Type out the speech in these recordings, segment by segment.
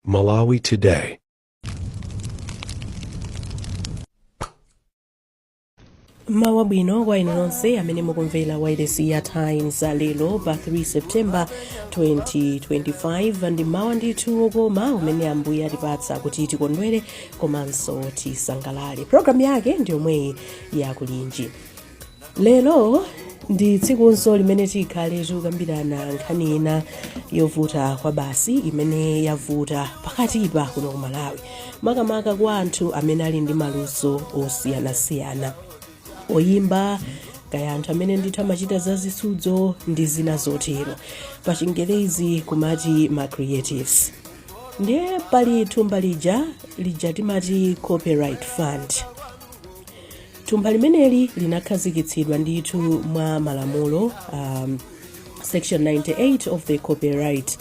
Malawi Today. Mawa bwino kwa inu nonse amene mukumvera wailesi ya Times lero pa 3 September 2025. Ndi mawa ndithu wokoma umene Ambuye atipatsa kuti tikondwere komanso tisangalale. Programu yake ndi yomweyi yakulinji. Lero ndi tsikunso limene tikhale tikukambirana nkhani ina yovuta kwa basi imene yavuta pakatipa kuno ku Malawi, makamaka kwa anthu amene ali ndi maluso osiyanasiyana, oyimba kaya anthu amene ndithu amachita za zisudzo ndi zina zotero, pa Chingerezi kumati ma creatives. Ndiye pali thumba lija lija timati Copyright Fund. Thumba limeneli linakhazikitsidwa ndithu mwa malamulo, section 98 of the Copyright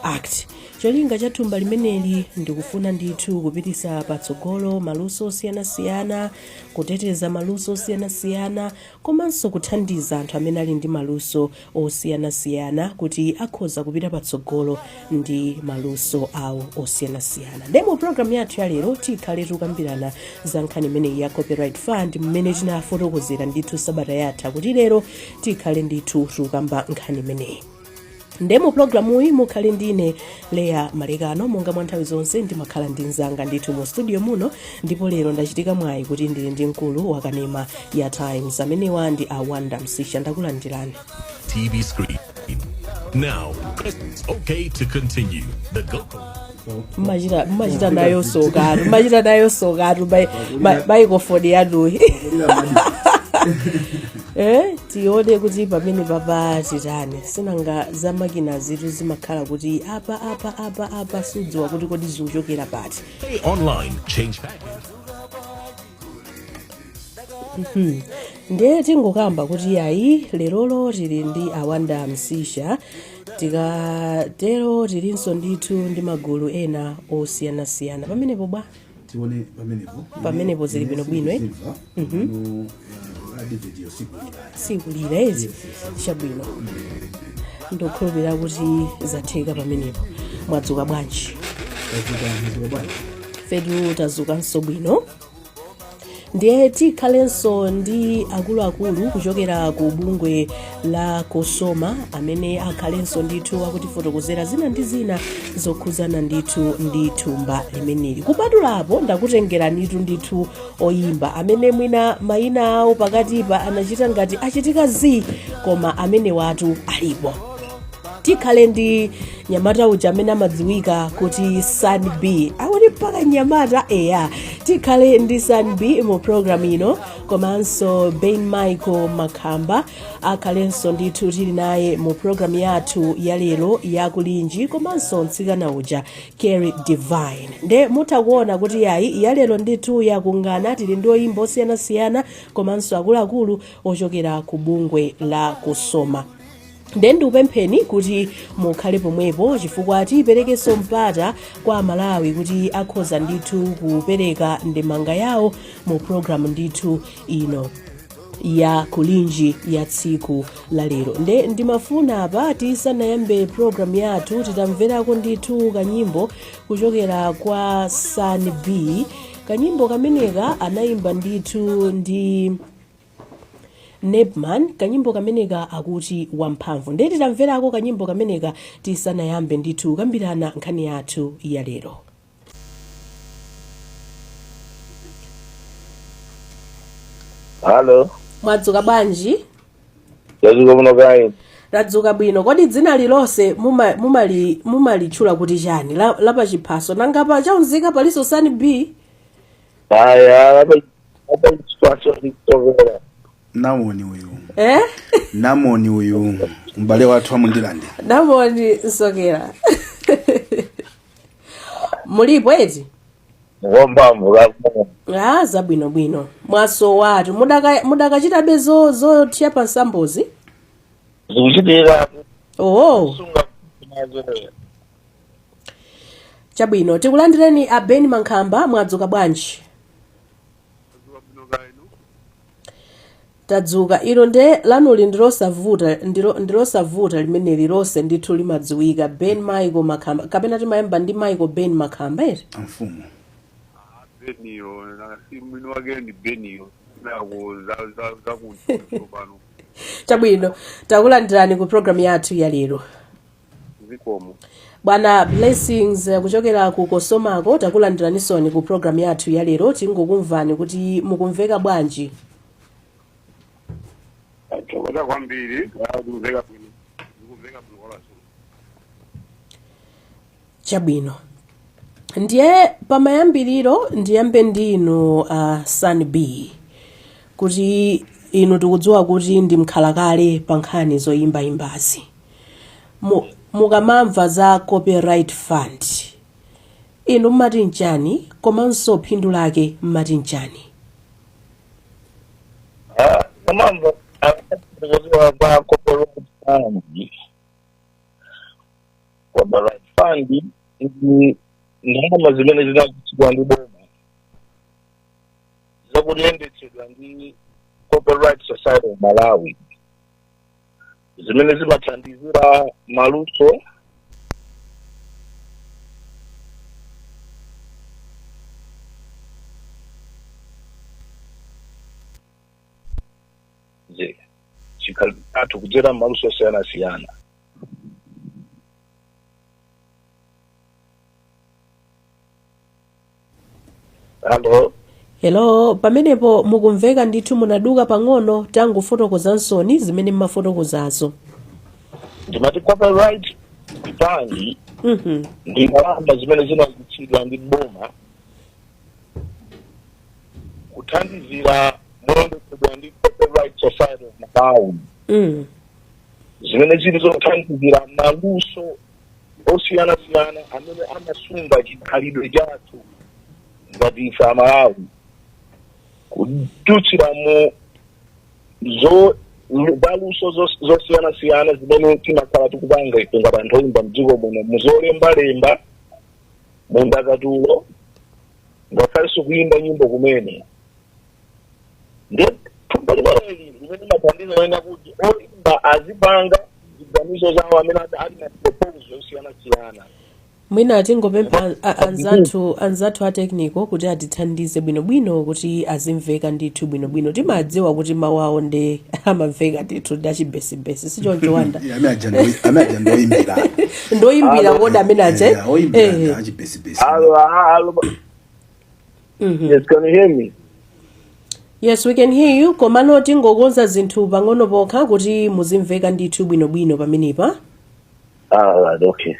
Act. Cholinga cha thumba limeneli ndikufuna ndithu kupitisa patsogolo maluso osiyanasiyana, kuteteza maluso osiyanasiyana, komanso kuthandiza anthu amene ali ndi maluso osiyanasiyana kuti akhoza kupita patsogolo ndi maluso awo osiyanasiyana. Nde mu programu yathu ya lero tikhale tikukambirana za nkhani imeneyi ya Copyright Fund, mmene tinafotokozera ndithu sabata yatha kuti lero tikhale ndithu tikukamba nkhani imeneyi. Nde mu programuyi mukhale ndine Leya Malekano. Monga mwa nthawi zonse, ndimakhala ndi mzanga ndithu mu studio muno, ndipo lero ndachitika mwayi kuti ndili ndi mkulu wa kanema ya Times. Amenewa ndi a Wanda Msisha. Ndakulandirani. TV screen. Now, press OK to continue. The go. Mmachita nayo sokatu, mmachita nayo sokatu microphone yanuyi. Tione kuti pamene papa titani. Sinanga za makina zitu zimakhala kuti apa apa apa apa, sudziwa kuti kodi zikuchokera pati. Pay online. Change package. Ndiye tingokamba kuti yayi, lerolo tili ndi Awanda Msisha. Tikatero tilinso ndithu ndi magulu ena osiyanasiyana pamenepo bwa. Tione pamenepo. Pamenepo zili bwinobwino, eh? Pano advert sikulira. Sikulira ezi. Chabwino, ndikukhulupirira kuti zatheka pamenepo. Mwadzuka bwanji? Tadzuka. Mwadzuka bwanji? Fetu tadzukanso bwino. Ndiye tikhalenso ndi akuluakulu kuchokera ku bungwe la Kosoma amene akhalenso ndithu akutifotokozera zina ndi zina zokhuzana ndithu ndi thumba limeneli. Kupatulapo, ndakutengeranitu ndithu oyimba amene mwina mayina awo pakatipa anachita ngati achitika zi, koma amene watu alipo. Tikhale ndi nyamata uja amene amadziwika kuti San B, akuti mpaka nyamata eya. Tikhale ndi San B mu program ino, komanso Ben Michael Makhamba akhalenso ndithu tili naye mu program yathu ya lero yakulinji, komanso mtsikana uja Kerry Divine. Nde mutha kuona kuti yayi, ya lero ndithu yakungana. Tili ndi oyimba osiyanasiyana komanso akuluakulu ochokera ku bungwe la Kusoma. Nde ndikupempheni kuti mukhale pomwepo, chifukwa tiyiperekenso mpata kwa Amalawi kuti akhoza ndithu kupereka ndemanga yawo mu programu ndithu ino ya Kulinji ya tsiku la lero. Nde ndimafuna apa tisanayambe programu yathu titamverako ndithu kanyimbo kuchokera kwa San B. Kanyimbo kameneka anayimba ndithu ndi Nepman. Kanyimbo kameneka akuti Wamphamvu. Ndiye titamverako kanyimbo kameneka tisanayambe ndithu kukambirana nkhani yathu ya lero. Halo. Mwadzuka bwanji? Tadzuka muno kayi. Tadzuka bwino. Kodi dzina lilonse mumalitchula kuti chani lapachiphaso? Nanga pa chaunzika palinso San B? Aya, apa chiphaso ndikutovera. Namoni uyu. Eh? Namoni uyu, m'bale wathu amundilande. Namoni Nsokera, mulipo eti? Wamphamvu kakuno. Ah, zabwinobwino. Mwasowatu. Mudakachitabe zothya pa nsambozi? Zikuchitika. Oh. Sunga nazo. Chabwino, tikulandireni a Ben Mankhamba. Mwadzuka bwanji? Tadzuka. Ilo nde lanuli ndilosavuta, ndilosavuta limeneli, lonse ndithu limadziwika. Ben Michael Makhamba, kapena timayamba ndi Michael Ben Makhamba, eti? Amfumu. Beniyo si mwini wake ndi Beniyo nako zakunthu pano. Chabwino, takulandirani ku programu yathu ya lero. Zikomo. Bwana Blessings kuchokera ku Kosomako, takulandiranisoni ku programu yathu ya lero. Tingokumvani kuti mukumveka bwanji? Thokoza kwambiri, kumveka bwino, ndikumveka bwino kwalaso. Chabwino, ndiye pamayambiriro ndiyambe ndi inu San B, kuti inu tikudziwa kuti ndi mkhalakale pa nkhani zoyimbayimbazi. Mukamamva za copyright fund, inu mmati nchani, komanso phindu lake mmati nchani? Kamamva kuziwa kwa copyright fund. Copyright fund ndi ndalama zimene zinachitidwa ndi boma zakuyendetsedwa ndi Copyright Society of Malawi, zimene zimathandizira maluso chikhalidwe chathu kudzera maluso osiyanasiyana. Hello? Hello, pamenepo mukumveka ndithu, munaduka pang'ono. Tangofotokozansoni zimene mmafotokozazo. Ndimati copyright fund ndi ndalama zimene zinachitidwa ndi boma kuthandizira moyendetsedwa ndi Copyright Society of Malawi, zimene zili zothandizira maluso osiyanasiyana amene amasunga chikhalidwe chathu ngati ife Amalawi, kudutsira mu zo zaluso zosiyanasiyana zimene timakhala tikupanga ife ngati anthu oyimba mdziko muno, muzolembalemba, mu ndakatulo, ngakhalenso kuyimba nyimbo kumene. Ndi thumba limeneli limene limathandiza kunena kuti oyimba azipanga ziganizo zawo amene ali na proposal osiyanasiyana. Mwina tingopempha anzathu a technical kuti atithandize bwinobwino kuti azimveka ndithu bwinobwino. Timadziwa kuti mawu awo ndi amamveka ndithu ndi achibesibesi, sichoncho, Wanda? Yeah, amene aja ndoyimbira. Ndoyimbira kodi amene aja? Yeah, oyimbira ndi achibesibesi. Hello, hello. Yes, can you hear me? Yes, we can hear you, komano tingokonza zinthu pang'ono pokha kuti muzimveka ndithu bwinobwino pamenepa. Alright, okay.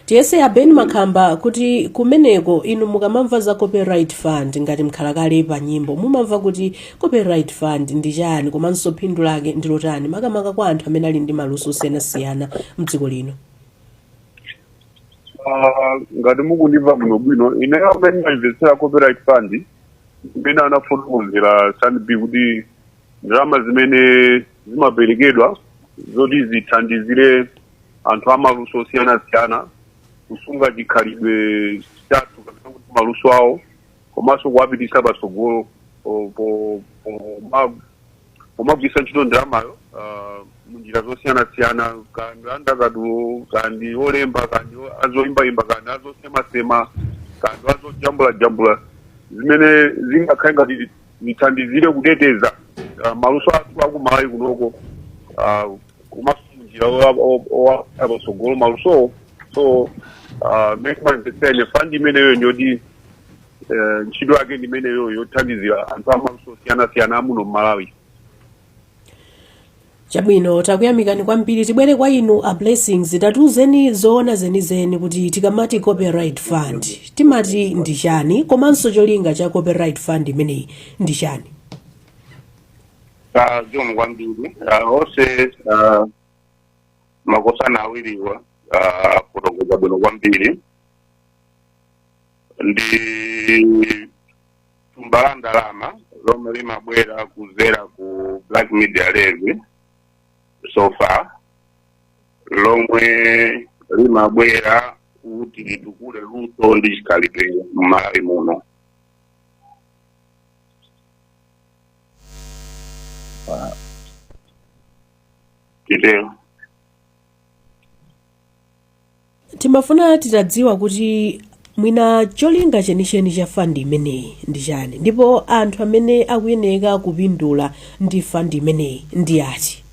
Tiyese a Ben Makhamba kuti kumeneko inu mukamamva za copyright fund ngati mkhalakale pa nyimbo, mumamva kuti copyright fund ndi chani, komanso phindu lake ndi lotani, makamaka kwa anthu amene ali ndi maluso osiyanasiyana mdziko lino? Ngati mukundimva bwinobwino, ineyo amene ndimamvetsera copyright fund, imene anafotokozera San B, kuti ndalama zimene zimaperekedwa zoti zithandizire anthu amaluso osiyanasiyana kusunga chikhalidwe chathu kapena kuti maluso awo, komanso kuwapititsa patsogolo pomagwiritsa ntchito ndalamayo munjira zosiyanasiyana, kandi andakatulo, kandi olemba, kandi azoyimbayimba, kandi azosemasema, kandi azojambulajambula, zimene zingakhale ngati zithandizire kuteteza maluso athu akumalawi kunoko, komanso munjira owapitsa patsogolo malusowo. So mmene timamvetsera ine fund imeneyo ndiyoti ntchito yake ndi imeneyo yothandizira anthu amaluso osiyanasiyana amuno mmalawi. Chabwino, takuyamikani kwambiri. Tibwere kwa inu a Blessings. Tatiuzeni zoona zenizeni kuti tikamati copyright fund timati ndi chani, komanso cholinga cha copyright fund imeneyi ndi chani? Zikomo kwambiri. Onse makosana awiriwa afotokoza bwino kwambiri. Ndi thumba la ndalama lomwe limabwera kuzera ku Black Media Levy so far, lomwe limabwera kuti litukule luso ndi chikhalidwe m'Malawi muno. Titero. Timafuna titadziwa kuti mwina cholinga chenicheni cha fund imeneyi ndi chani, ndipo anthu amene akuyeneka kupindula ndi fund imeneyi ndi ati?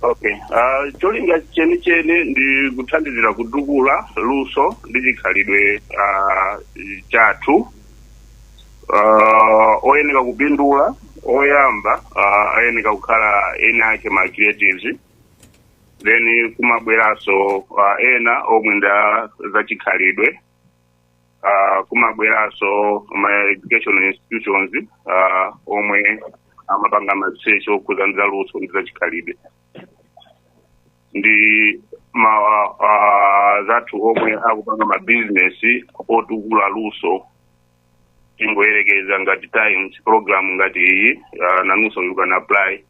Okay, cholinga chenicheni ndi kuthandizira kutukula luso ndi chikhalidwe chathu. Oyeneka kupindula oyamba ayeneka kukhala ena ake ma creatives, then kumabweranso ena omwe nda zachikhalidwe, kumabweranso ma education institutions omwe amapanga ma research okhuza ndi zaluso ndi zachikhalidwe, ndi ma zathu omwe akupanga ma business otukula luso. Tingoyerekeza ngati Times program ngati iyi, nanunso you can apply,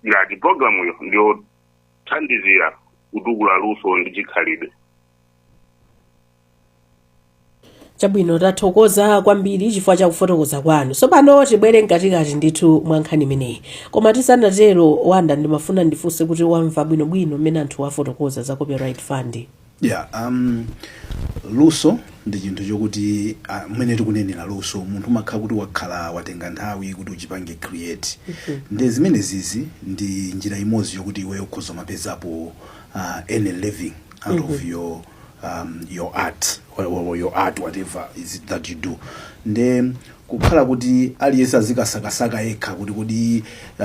ngati program yo ndiyothandizira kutukula luso ndi chikhalidwe. Chabwino, tathokoza kwambiri chifukwa cha kufotokoza kwanu. Tsopano tibwere mkatikati ndithu mwa nkhani imeneyi, koma tisanatero, Wanda, ndimafuna ndifunse kuti wamva bwinobwino mmene anthu afotokoza za copyright fund? Yeah, luso ndi chinthu chokuti mmene tikunenera luso, munthu umakhala kuti wakhala watenga nthawi kuti uchipange create. Ndi zimene zizi ndi njira imodzi yokuti iweyo ukhoza mapezapo earn a living out of your art or your art, whatever is it that you do. Nde kukhala kuti aliyense azikasakasaka yekha kuti kodi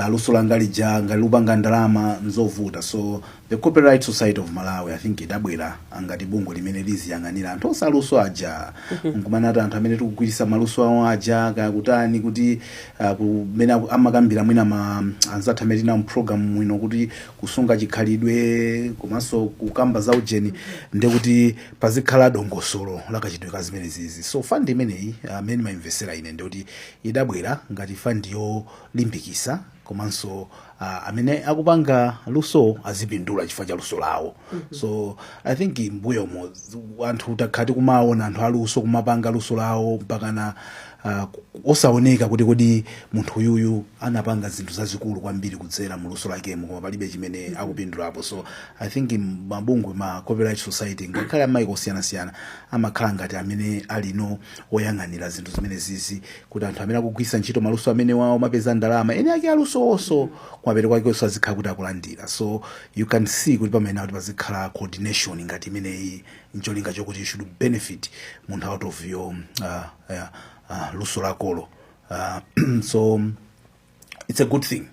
luso langa lija ngati lupanga ndalama, nzovuta. So the Copyright Society of Malawi, I think, idabwera ngati bungwe limene liziyang'anira anthu onse aluso aja, nkumanati anthu amene tikugwiritsa maluso awo aja kaya kutani, kuti kumene amakambira mwina ma anzathu amene tinawo program mwino kuti kusunga chikhalidwe komanso kukamba za ujeni, ndekuti pazikhala dongosolo lakachitidwe ka zimene zizi. So fund imeneyi, amene ndimayimvesera ine, ndikuti idabwera ngati fund yolimbikisa komanso amene akupanga luso azipindula chifukwa cha luso lawo. So I think mbuyomo anthu takhala tikumaona anthu aluso kumapanga luso lawo mpakana osaoneka kuti kodi munthu uyuyu anapanga zinthu zazikulu kwambiri kudzera mu luso lakemo, koma palibe chimene akupindulapo. So I think mabungwe ma copyright society, ngakhale amaiko osiyanasiyana, amakhala ngati amene alino oyang'anira zinthu zimene zizi, kuti anthu amene akugwiritsa ntchito maluso amene wawo mapeza ndalama, ene ake aluso onso kumapeto kwakenso azikhala kuti akulandira. So you can see kuti pamene kuti pazikhala coordination ngati imeneyi, ncholinga chokuti you should benefit munthu out of your luso lakolo. So it's a good thing.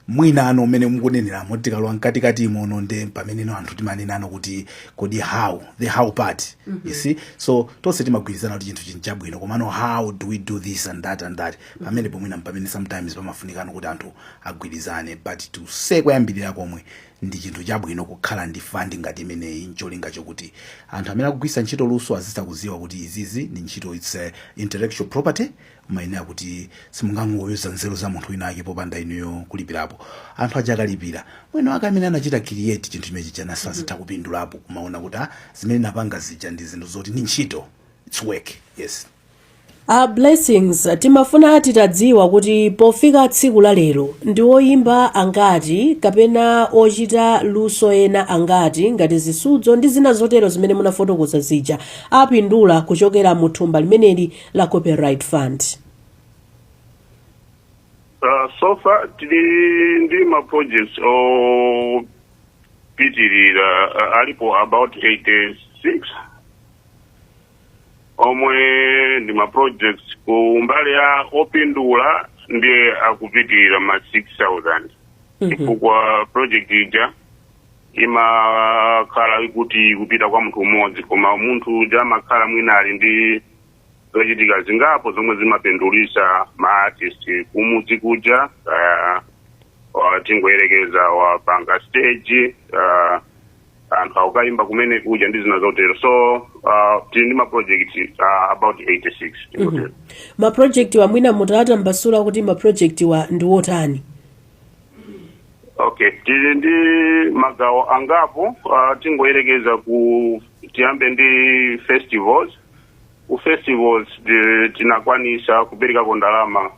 Mwina ano umene mukuneneramo, tikalowa mkatikati muno, nde pameneno anthu timanenano kuti kodi how, the how part, you see. So tonse timagwirizana kuti chinthu chinthu chabwino, komano how do we do this and that and that? Pamene pomwina pamene sometimes pamafunikano kuti anthu agwirizane. But to say koyambirira komwe, ndi chinthu chabwino kukhala ndi fund ngati imeneyi, ncholinga chokuti anthu amene akugwiritsa ntchito luso azitha kuziwa kuti izizi ndi ntchito, it's a intellectual property. Mayenera kuti simungangoyuza nzeru za munthu wina ake popanda inuyo kulipirapo. Anthu aja akalipira, mwina wake amene anachita create chinthu chimenechi chanaso azitha kupindulapo, kumaona kuti ah, zimene napanga zija ndi zinthu zoti ndi ntchito, it's work, yes. A Blessings, timafuna titadziwa kuti pofika tsiku la lero ndi oyimba angati kapena ochita luso ena angati, ngati zisudzo ndi zina zotero zimene munafotokoza zija, apindula kuchokera mu thumba limeneli la copyright fund? So far tili ndi ma projects opitirira, alipo about 86 omwe ndi ma projects. Ku mbali ya opindula ndiye akupitirira ma 6000, chifukwa project ija imakhala ikuti ikupita kwa munthu umodzi, koma munthu uja amakhala mwina ali ndi zochitika zingapo zomwe zimapindulisa ma artist kumudzi kuja. Tingoyerekeza wapanga stage, anthu akukayimba kumene kuja ndi zina zotero. So tili ndi ma project about 86, tingotero. Ma project wa mwina mutatambasula kuti ma project wa ndi wotani? Okay, tili ndi magawo angapo. Tingoyerekeza ku Tiyambe ndi festivals. Ku festivals tinakwanisa kuperekako ndalama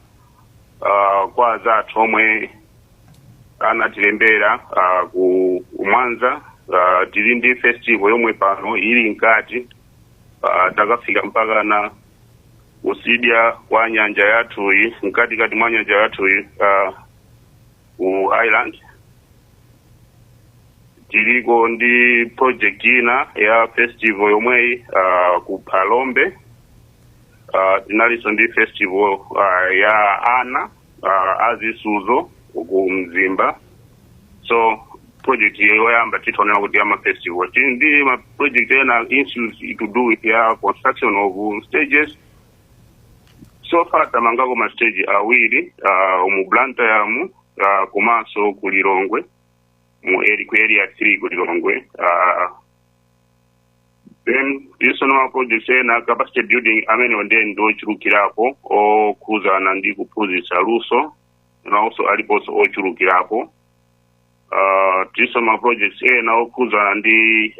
kwa azathu omwe anatilembera ku Mwanza. Tili ndi festival yomwe pano ili mkati, takafika mpaka na kusidya kwa nyanja yathuyi, mkatikati mwa nyanja yathuyi, ku island. Tiliko ndi project ina ya festival yomweyi ku Phalombe. Tinalinso ndi festival ya ana azisuzo ku Mzimba. So project yoyamba titaonera kuti ama festival. Tili ndi ma project ena, issues to do with ya construction of stages. So far tamangako ma stage awiri mu Blantyre mu komanso ku Lilongwe, mu area, ku Area 3 ku Lilongwe. Then tilinso ma projects ena capacity building amene ndiye ndiochulukirapo, okhuzana ndi kuphunzitsa luso, nawonso aliponso ochulukirapo. Tilinso ma projects ena okhuzana ndi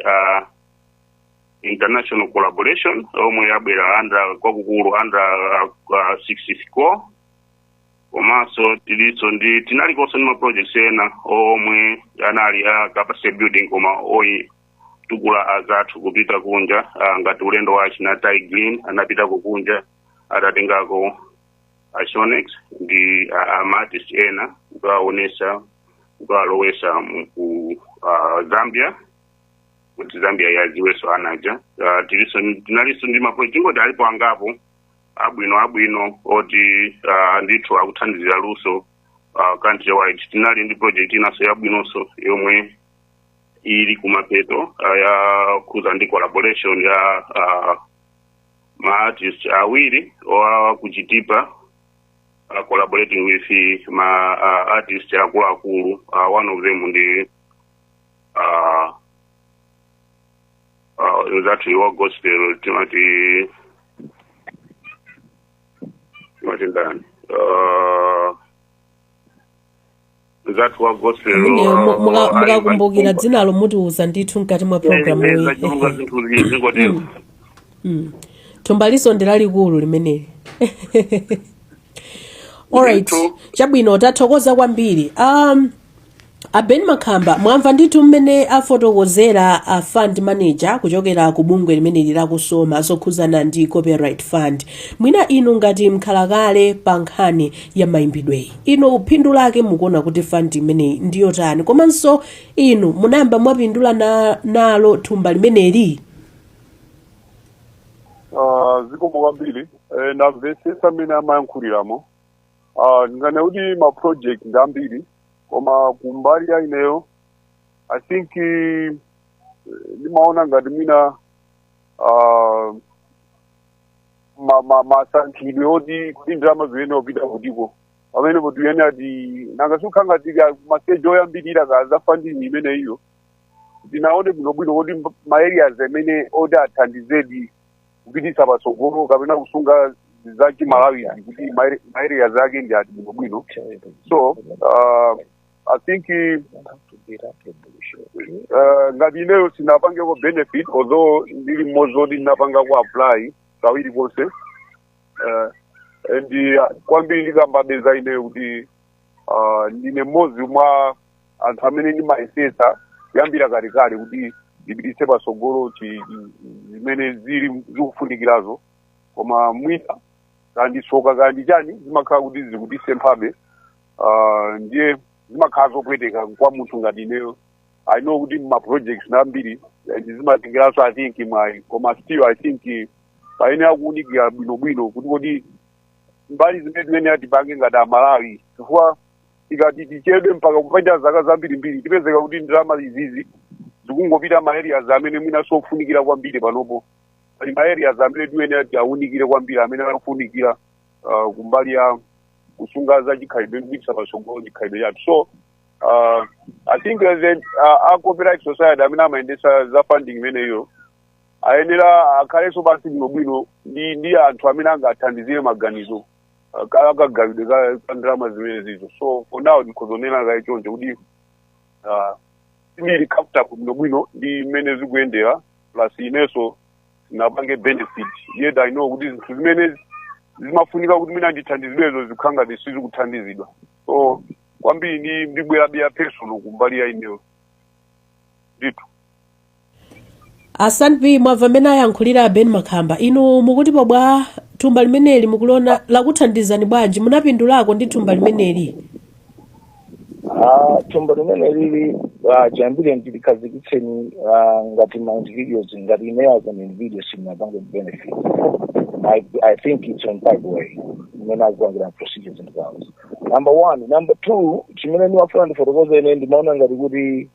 international collaboration omwe yabwera under, kwakukulu under 64. Komanso tilinso ndi, tinalikonso ndi ma projects ena omwe anali a capacity building koma oyi tukula azathu kupita kunja, ngati ulendo wa china Tay Grin anapitako kunja, atatengako a Shonex ndi ama artist ena kukaonesa, kukalowesa ku Zambia kuti Zambia yaziwenso anaja. Tiliso, tinalinso ndi ma project, ingoti alipo angapo abwino abwino oti ndithu akuthandizira luso country wide. Tinali ndi project inanso yabwinonso yomwe ili kumapeto, ya kuza ndi collaboration ya ma artist awiri wa kuchitipa, collaborating with ma artist akuluakulu. One of them ndi that wa gospel, timati ndani, that wa gospel. Ameneyo mukakumbukira dzinalo mutiuza ndithu mkati mwa programu iyi. Zachuluka zinthu zingotero. Thumbaliso ndi lalikulu limeneli. Alright. Ndithu. Chabwino, tathokoza kwambiri. A Ben Makhamba, mwamva ndithu mmene afotokozera a fund manager kuchokera ku bungwe limeneli lakusoma zokhuzana ndi copyright fund. Mwina inu ngati mkhalakale pa nkhani ya mayimbidweyi, inu phindu lake mukuona kuti fund imeneyi ndiyotani? Komanso inu munayamba mwapindula nalo thumba limeneli? Zikomo kwambiri. Ndamvetsetsa mmene amayankhuliramo. Ndingane kuti ma project ndi ambiri, koma kumbali ya ineyo I think ndimaona ngati mwina masankhidwe oti kuti ndalama zimene opita kutiko pamene tiyene ati nanga sikukhala ngati ma stage oyambirira ka za funding imene iyo tinaone bwinobwino kuti ma areas amene oti athandizedi kupititsa patsogolo kapena kusunga za Chimalawizi kuti ma areas ake ndi ati bwinobwino. So I think ngati ineyo sinapangeko benefit, although ndili mmodzi oti ndinapangako apply kawiri konse. And kwambiri ndikambabeza ineyo kuti ndine mmodzi mwa anthu amene ndimayesetsa kuyambira kalekale kuti ndipititse patsogolo zimene zili zikufunikirazo, koma mwina kandi tsoka kandi chani zimakhala kuti zikutisemphabe. Ndiye zimakhala zopweteka kwa munthu ngati ineyo. I know kuti ma projects ambiri and zimatengeranso, I think, mwayi, koma still I think paene akuunikira bwinobwino kuti kodi mbali zimene timene atipange ngati Amalawi, chifukwa tikati tichedwe mpaka kupita zaka zambirimbiri tipezeka kuti ndalama izizi zikungopita ma areas amene mwina sofunikira kwambiri. Panopo pali ma areas amene tiyenera tiawunikire kwambiri amene akufunikira kumbali ya kusunga za chikhalidwe, kupititsa patsogolo chikhalidwe chathu. So I think a copyright society amene amayendetsa za funding imeneyo ayenera akhalenso pansi bwinobwino ndi anthu amene angathandizire maganizo akagawidwe ka ndalama zimene zizo. So for now ndikhozonena kaye choncho kuti sindili comfortable bwinobwino ndi mmene zikuyendera. Plus inenso sinapange benefit, yet I know kuti zinthu zimene zimafunika kuti mina ndithandizidwezo zikukhala ngati sizikuthandizidwa. So kwambiri ndibwera biya personal kumbali ya ineyo ndithu. A Sanbi, mwamva mmene ayankhulira Ben Makhamba. Inu mukutipo bwa thumba limeneli? Mukuliona lakuthandizani bwanji? Munapindulako ndi thumba limeneli? Ah, thumba limene lili chiyambire ndilikhazikitseni ngati ma individuals, ngati ine as an individual sinapange benefit. I think it's on way imene akupangira procedures and zawo, number one. Number two, chimene ndimafuna ndifotokoze, ine ndimaona ngati kuti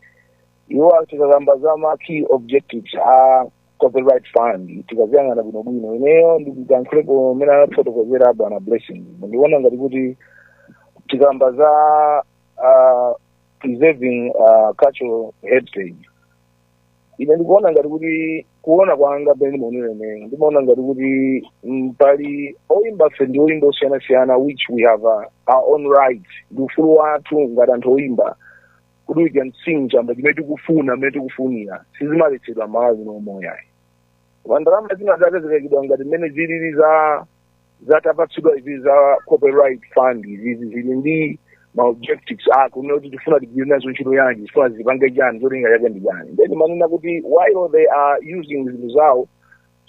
iwo tikakamba za ma key objectives a copyright fund, tikaziyang'ana bwinobwino, ineyo ndikukankhulepo mmene anafotokozera bwana Blessing, ndikuona ngati kuti tikamba za preserving cultural heritage, ine ndikuona ngati kuti, kuona kwanga pene ndimaonera ine, ndimaona ngati kuti pali oyimba fe ndi oyimba osiyanasiyana, which we have our own right, ndi ufulu wathu ngati anthu oyimba kuti we can sing chamba chimene tikufuna, mmene tikufunira. Sizimaletsedwa Malawi nomoyayi. Koma ndalama zina zake zikayikidwa ngati mmene zilili za zatapatsidwa izi za copyright fund, izizi zili ndi ma objectives ake umene kuti tifuna tigwire nazo ntchito yanji, tifuna zipange chani, cholinga chake ndi chani. Then manena kuti while they are using zinthu zawo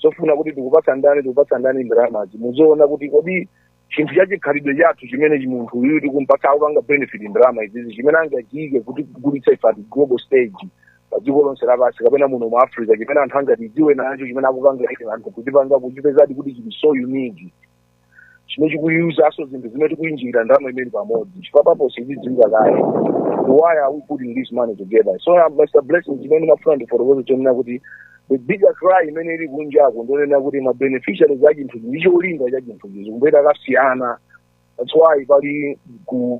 zofuna kuti tikupatsa ndani, tikupatsa ndani ndalamazi, muzoona kuti kodi chinthu chachikhalidwe chathu chimene munthu uyu tikumpatsa akupanga benefit ndalama izizi, chimene angachiyike kuti kugulitsa ife at global stage, pa dziko lonse lapansi kapena muno mu Africa, chimene anthu angatidziwe nacho, chimene akupanga ife anthu kuchipanga, kuchipezadi kuti chili so unique, chimene chikuyuzaso zinthu zimene tikuyinjira ndalama imene pamodzi, chifukwa papo sizidziwika kaye why are we putting this money together. So Mr Blessing, chimene ndimafuna ndifotokoze chonena kuti the bigger cry imene ili kunjako ndionena kuti ma beneficiaries a chinthu ndi cholinga cha chinthuchi zikubwera kasiyana. That's why pali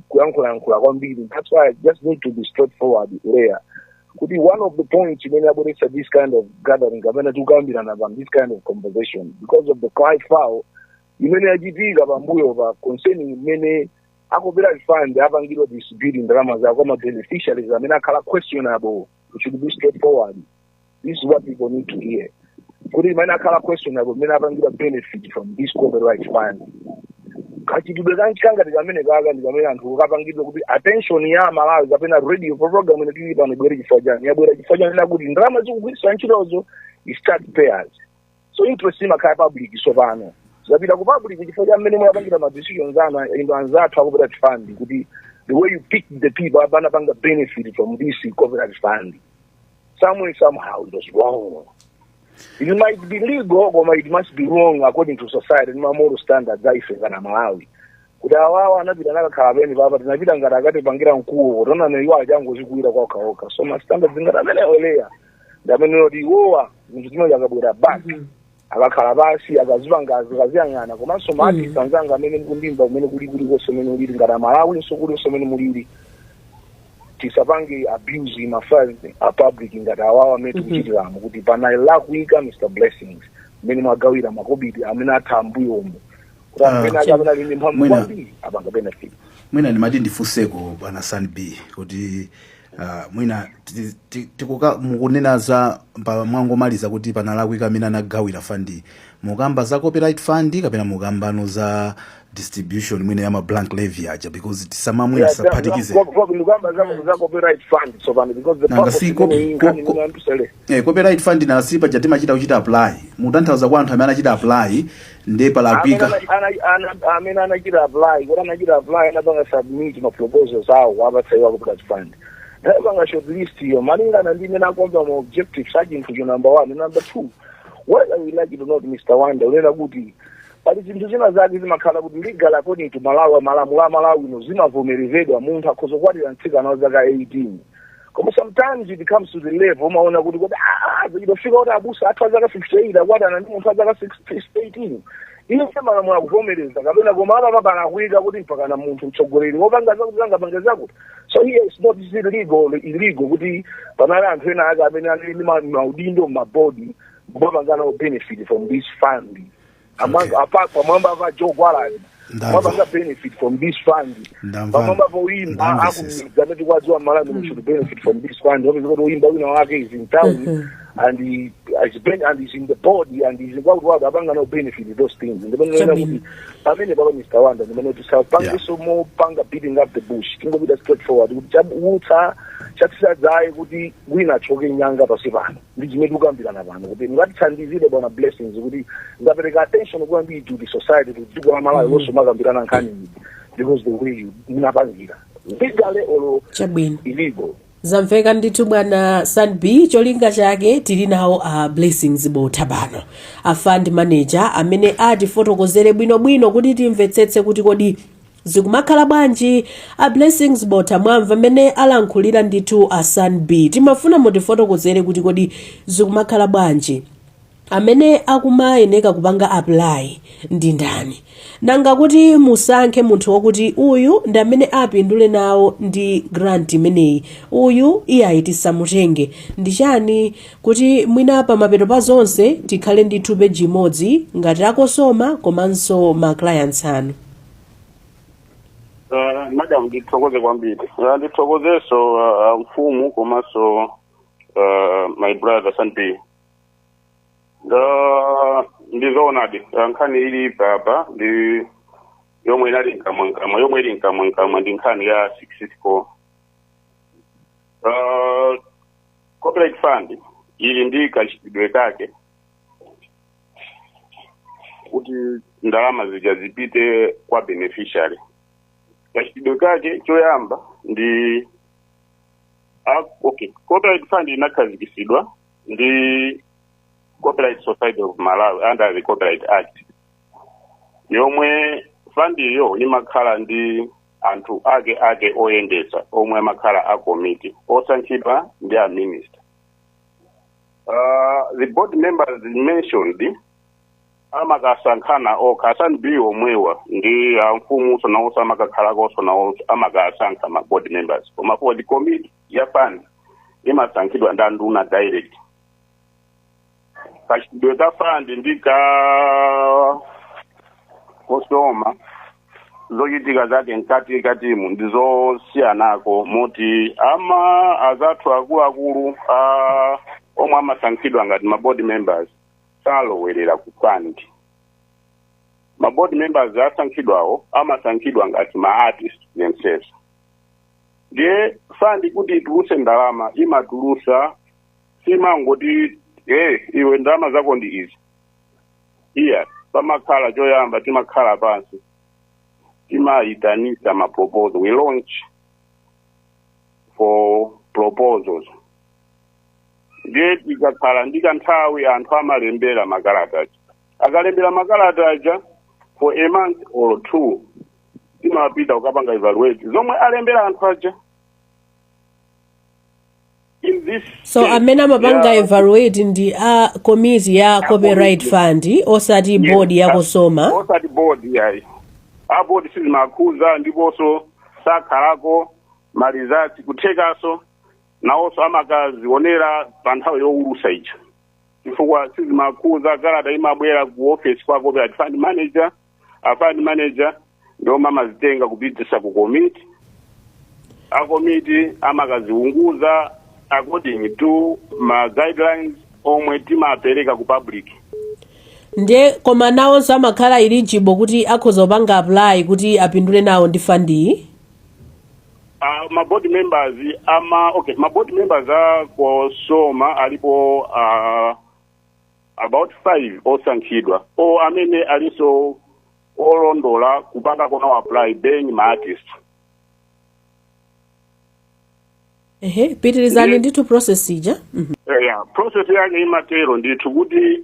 kuyankhulayankhula kwambiri. That's why I just need to be straightforward there kuti one of the points imene abweretsa this kind of gathering amene tikukambirana pa this kind of conversation, because of the cry foul imene yachitika pambuyo pa concerning imene a copyright fund apangidwa distribute ndalama zawo kwa ma beneficiaries amene akhala questionable. It should be straightforward. This is what people need to hear, kuti imene akhala questionable imene apangidwa benefit from this copyright fund, kachitidwe kangati kamene kaka ndi kamene anthu kapangidwe kuti attention ya Malawi kapena radio program ine tili pano ibwere chifukwa chani. Yabwera chifukwa chanena kuti ndalama zikugwiritsa ntchitozo is taxpayers, so interest imakhala public. So pano zapita ku public chifukwa cha mmene mwapangira ma decisions anu ino anzathu a copyright fund, kuti the way you pick the people abanapanga benefit from this copyright fund, somewhere somehow it was wrong. It might be legal, koma it must be wrong according to society ndi ma moral standards aife kana Malawi, kuti awawa anapita nakakhala peni papa, tinapita ngati akatipangira mkuwo, tonana iwo achangozikuwira kwakhaokha. So ma standards ngati amene oleya ndi amene oti iwowa zinthu zimene akabwera back, akakhala pasi, akazipanga, akaziyang'ana. Komanso ma artist anzanga amene mukundimva kumene kuli kulikonse umene ulili ngati Amalawinso, kulikonse umene mulili, tisapange abuse ma funds a public ngati awawa amene tikuchitiramo, kuti panalakwika, Mr Blessings, mmene mwagawira makobidi amene atha ambuyomo, kuti amene ake amene ali ndi mphamvu kwambiri apanga benefit. Mwina ndimati ndifunseko bwana San B kuti mwina mukunena za mwangomaliza kuti panalakwika amene anagawira fund, mukamba za copyright fund kapena mukambano za distribution mwina ya ma blank levy aja? Because tisama mwina tisaphatikize. Ndikamba za copyright fund tsopano, because the Nanga purpose si imene nkhani imene antusele. Copyright fund nasipa chatimachita kuchita apply. Mutanthauza kwa anthu amene anachita apply ndiye palakwika? Amene anachita apply, kuti anachita apply, anapanga submit ma proposals awo, apatsa iwo copyright fund, anapanga shortlist iyo malingana ndi imene akomba ma objectives a chinthucho, number one. Number two, whether we like it or not, Mr Wanda, unena kuti pali zinthu zina zake zimakhala kuti legal, according to Malawi, malamulo a Malawi ino, zimavomerezedwa munthu akhoza kukwatira mtsikana wa zaka 18. Koma sometimes it comes to the level umaona kuti kodi zidofika kuti abusa athu azaka 58 akwatana ndi munthu azaka 18? Iye malamulo akuvomereza kapena, koma apa palakwika kuti mpakana munthu mtsogoleri wopanga zakuti angapanga zakuti. So here it's not illegal, illegal kuti panali anthu ena ake amene ali ndi maudindo m'mabodi kumapangana benefit from this fund. Among apart pamwamba pa Joe Gwaladi Ndamva. mapanga benefit from this fund, Ndamva. pamwamba poimba Ndamvesesa. akumidzi amene tikwadziwa Malawi should benefit from this fund, wapeza kuti oyimba wina wake is in town. And he is ben, and he's in the board and he's what apanga no benefit those things. Ndimene Chabwino. kuti pamene papa, Mr. Wanda, ndimene tisapangenso mopanga beating up the bush, tingopita straight forward kuti chabutsa chatisadzaye kuti wina achoke nyanga pasi pano. Ndi chimene tikukambirana pano kuti ngatithandizire bwana Blessings kuti ngapereka attention kwambiri to the society, to dziko la Malawi lonse, makambirana nkhani iyi because the way you munapangira legally or Chabwino. illegal. Zamveka ndithu, bwana Sanb. Cholinga chake tili nawo a Blessings Botha pano, a fund manager, amene atifotokozere bwinobwino kuti timvetsetse kuti kodi zikumakhala bwanji. A Blessings Botha, mwamva amene alankhulira ndithu a Sanb. Timafuna mutifotokozere kuti kodi zikumakhala bwanji, amene akumayeneka kupanga apply ndi ndani, nanga kuti musankhe munthu wakuti uyu ndi amene apindule nawo ndi grant imeneyi, uyu iyayi tisamutenge, ndi chani, kuti mwina pamapeto pa zonse tikhale ndithu peji imodzi ngati a COSOMA komanso ma clients anu. Madam, ndithokoze kwambiri. Ndithokozenso mfumu komanso my brother Sanpi. Ndizoonadi, nkhani ili papa ndi yomwe inali nkamwankamwa, yomwe ili nkamwankamwa, ndi nkhani ya 64. Copyright Fund ili ndi kachitidwe kake kuti ndalama zija zipite kwa beneficiary. Kachitidwe kake choyamba ndi okay, Copyright Fund inakhazikitsidwa ndi Copyright Society of Malawi under the Copyright Act, yomwe fund iyo imakhala ndi anthu ake ake oyendetsa omwe amakhala a committee osankhidwa ndi a minister. The board members mentioned amakasankhana okha, asanbi omwewa ndi amfumuso nawonso amakakhalako nawo amakasankha ma board members, koma for the committee ya fund imasankhidwa ndi anduna direct. Kachitidwe ka fund ndi ka COSOMA, zochitika zake mkati katimu ndizosiyanako, moti ama azathu akuluakulu omwe amasankhidwa ngati ma board members salowerera ku fund. Ma board members asankhidwawo amasankhidwa ngati ma artist themselves. Ndiye fund kuti ituluse ndalama, imatulusa, simangoti, "Hey, iwe, ndalama zako ndi izi." Iya, pamakhala choyamba timakhala pansi, timayitanisa ma proposal, we launch for proposals. Ndiye tikakhala ndi kanthawi, anthu amalembera makalata aja. Akalembera makalata aja, for a month or two timapita kukapanga evaluate zomwe alembera anthu aja. In this So case, amene amapanga evaluate ndi a committee ya Copyright committee. Fund, osati board ya COSOMA? Osati board yayi. A board sizimakhuza, ndiponso sakhalako. Ma results kuthekaso nawonso amakazionera pa nthawi yowulusa ija, chifukwa sizimakhuza. Kalata imabwera ku office kwa copyright fund manager. A fund manager ndiomwe amazitenga kupitisa ku committee. A committee amakaziunguza according to ma guidelines omwe timapereka ku public. Ndiye koma nawonso amakhala eligible kuti akhoza kupanga apply kuti apindule nawo ndi fund iyi? Ma board members ama, okay, ma board members a COSOMA alipo about five osankhidwa o amene alinso olondola kupanga konawo apply, being ma artist. Ehe, pitirizani. Ndithu process ija. Yeah, process yake imatero ndithu kuti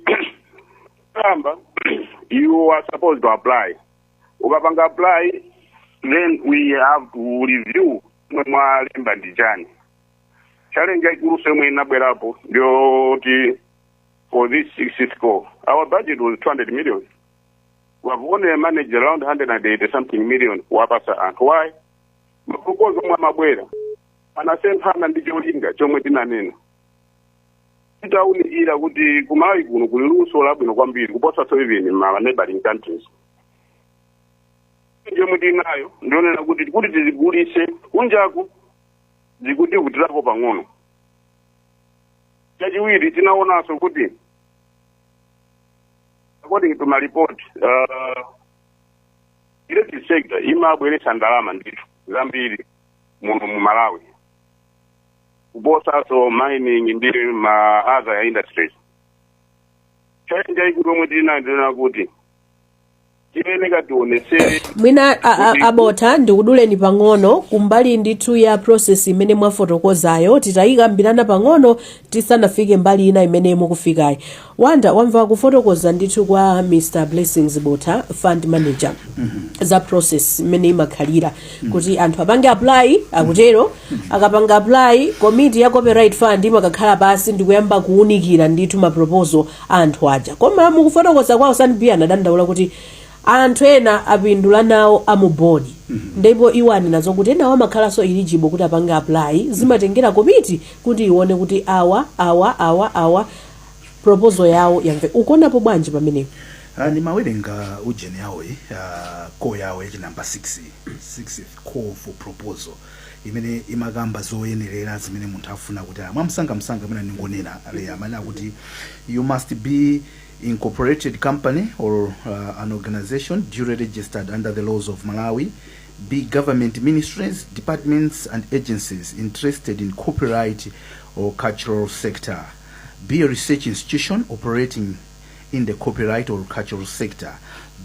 kamba you are supposed to apply. Ukapanga apply, then we have to review mwe mwalemba ndi chani. Challenge yaikuluso yomwe inabwerapo ndiyoti for this sixth call our budget was 200 million. We have only managed around 180 something million kuwapasa anthu. Why? Ma proposal omwe amabwera anasemphana ndi cholinga chomwe tinanena. Titawunikira kuti kumalawi kuno kuli luso labwino kwambiri kuposa even ma neighboring countries, yomwe tinayo ndionena kuti tizigulise kunjaku zikutivutirako pang'ono. Chachiwiri, tinaonanso kuti according to my report, creative sector imabweretsa ndalama ndithu zambiri muno mu Malawi kuposanso mining ndi ma other industries. Challenge yayikulu yomwe tili nayo ndinena kuti tiyeneka tionesere Mwina abotha, ndikuduleni pang'ono kumbali ndithu ya process imene mwafotokozayo. Titayikambirana pang'ono tisanafike mbali ina imene mukufikayi. Wanda, wamva kufotokoza ndithu kwa Mr Blessings Botha, fund manager, za process imene imakhalira kuti anthu apange apply. Akutero, akapanga apply, komiti ya Copyright Fund imakakhala pasi ndikuyamba kuwunikira ndithu ma proposal a anthu aja. Koma mukufotokoza kwawo, Sanbi anadandaula kuti anthu ena apindula nawo amu board, ndipo iwo anena kuti enawo amakhalanso eligible kuti apange apply. Zimatengera komiti kuti ione kuti awa, awa, awa, awa, proposal yawo yamve. Ukuonapo bwanji pamenepo? Nimawerenga ujeni yawoyi, call yawo yachi number 6, sixth call for proposal, imene imakamba zoyenerera zimene munthu afuna kuti mwamsangamsanga amene ningonena ale amene akuti you must be incorporated company or an organization duly registered under the laws of Malawi, be government ministries, departments and agencies interested in copyright or cultural sector, be a research institution operating in the copyright or cultural sector,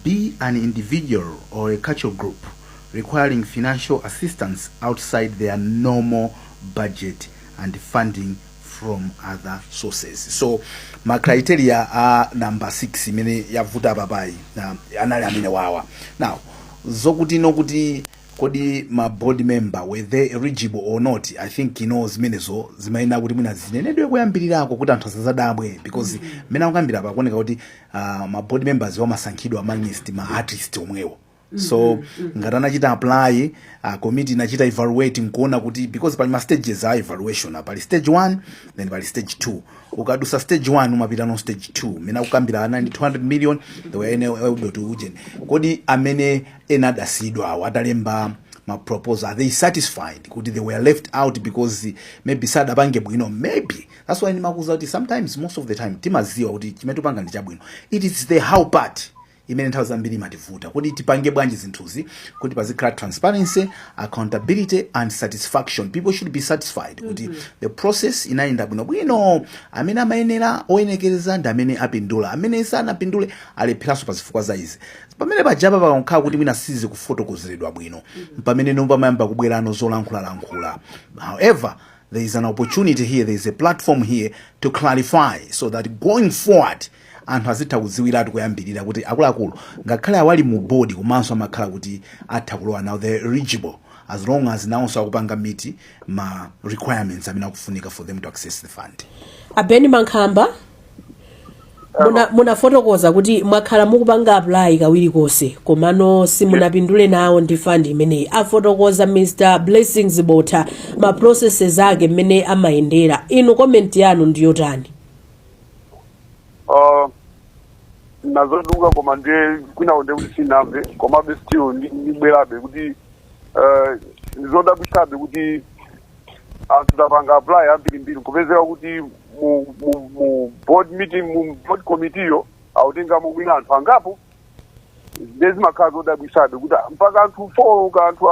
be an individual or a cultural group requiring financial assistance outside their normal budget and funding from other sources. So ma criteria a number 6 imene yavuta papayi anali amene wawa. Now, zokuti nokuti kodi ma board member, were they eligible or not, I think zimenezo zimayenera kuti mwina zinenedwe kuyambirirako kuti anthu asazadabwe, because mmene akuyambira pakuoneka kuti ma board members wamasankhidwa amongst ma artist omwewo. So ngati anachita apply, committee inachita evaluate nkuona kuti, because pali ma stages a evaluation, pali stage 1, then pali stage 2. Ukadusa stage 1, umapita no stage 2 mene akukambira ana ndi 200 million. They were able to ujeni. Kodi amene ena adasidwa awo atalemba ma proposal, are they satisfied kuti they were left out because maybe sadapange bwino? Maybe that's why ndimakuza kuti sometimes, most of the time, timaziwa kuti chimene tupanga ndi chabwino. It is the how part imene nthawi zambiri imativuta, kuti tipange bwanji zinthuzi kuti pazikhala transparency, accountability and satisfaction. People should be satisfied kuti the process inayenda bwinobwino, amene amayenera oyenekereza ndi amene apindula, amene sanapindule alepheranso pa zifukwa za izi. Pamene pajapa pakakhala kuti mwina sizikufotokozeredwa bwino, pamene nomwe pamayamba kubwerano zolankhulalankhula. However, there is an opportunity here, there is a platform here to clarify so that going forward anthu azitha kudziwiratu kuyambirira kuti akuluakulu, ngakhale awali mu board, komanso amakhala kuti atha kulowa. Now they're eligible as long as nawonso akupanga meet ma requirements amene akufunika for them to access the fund. Abeni Mankhamba, munafotokoza kuti mwakhala mukupanga apply kawiri konse, komano simunapindule nawo ndi fund imeneyi. Afotokoza Mr Blessings Botha ma processes ake mmene amayendera. Inu comment yanu ndiyotani? Nazoduka, koma ndiye kwinawo ndiye kuti sinamve, komabe still ndibwerabe kuti ndizodabwisabe kuti anthu tapanga apply ambirimbiri, kupezeka kuti mu board meeting, mu board committee yo awutengamo mwina anthu angapo. Ndiye zimakhala zodabwisabe kuti mpaka anthu four ka anthu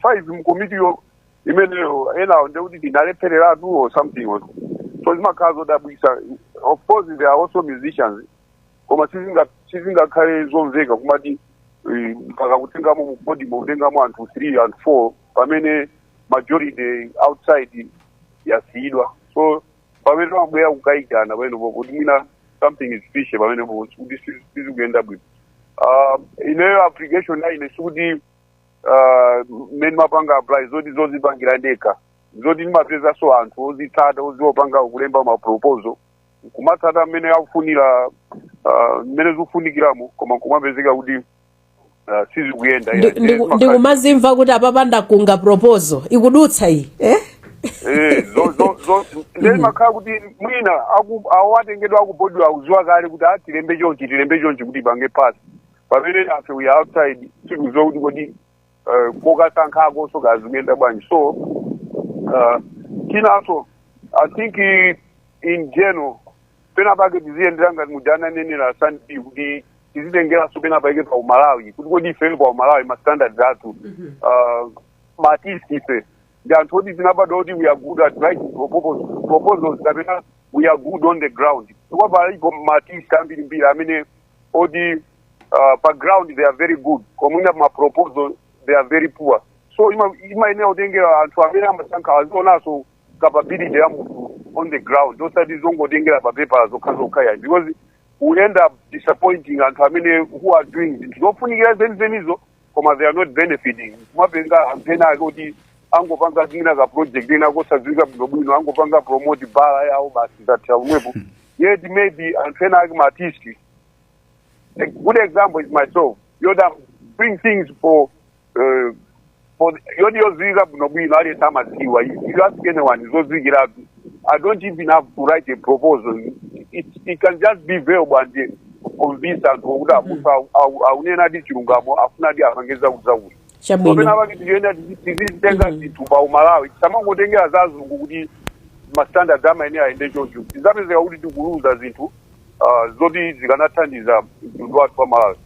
five mu committee yo imeneyo, enawo ndiye kuti tinalephereratu or something. So zimakhala zodabwisa. Of course there are also musicians, koma sizingakhale zomveka kumati mpaka kutengamo mu board, kutengamo anthu 3, anthu 4, pamene majority outside yasiyidwa. So pamene pamabwera kukayikana pamenepo kuti mwina something is fishy pamenepo, kuti sizikuyenda bwino. Ineyo application yaine sikuti mmene mapanga apply zoti zozipangira ndekha, zoti ndimapezanso anthu ozitsata, oziwopanga kulemba ma proposal, kumatsata mmene akufunira, mmene zikufunikiramo, koma kumapezeka kuti sizikuyenda. Ndikumazimva kuti apapanda kunga proposal ikudutsa iyi, eh? Eh, zo ndiye makhala kuti mwina awo atengedwa aku board akuziwa kale kuti a tilembe chonchi, tilembe chonchi kuti ipange pass, pamene afe we are outside, sikuziwa kuti kodi kokasankhako so kazikuyenda bwanji. So chinanso, I think In general, pena pake tiziyendera ngati muja ananenera Sandy kuti tizitengeranso pena pake pa Umalawi, kuti kodi ife pa Umalawi ma standards athu, ma artist ife ndi anthu oti tinabadwa kuti we are good at writing proposals kapena we are good on the ground? Chifukwa palipo ma artist ambirimbiri amene oti pa ground they are very good, koma ma proposal they are very poor. So imayenera kutengera anthu amene amasankha azionanso capability ya munthu on the ground, osati zongotengera pa paper zokha zokha yayi, because we end up disappointing anthu amene who are doing zinthu zofunikira zenizenizo koma they are not benefiting. Kumapenga anthu ena ake kuti angopanga zina ka project ena kosadziwika bwinobwino, angopanga promote bala yawo, basi, zathera pomwepo. Yet maybe anthu ena ake, ma artist, a good example is myself, yoda bring things for yoti yodziwika bwinobwino, aliyense amadziwa. You ask anyone, zodziwikiratu. I don't even have to write a proposal. It can just be verbal and convince anthu kuti amunthu aunena chilungamo, afunadi apange zakuti zakuti. Kapena pake tiyenda tizitenga zinthu pa Umalawi, tisamangotengera za azungu kuti ma standards amayenera ayende choncho. Tizapezeka kuti tikuluza zinthu zoti zikanathandiza mtundu wathu wa Malawi.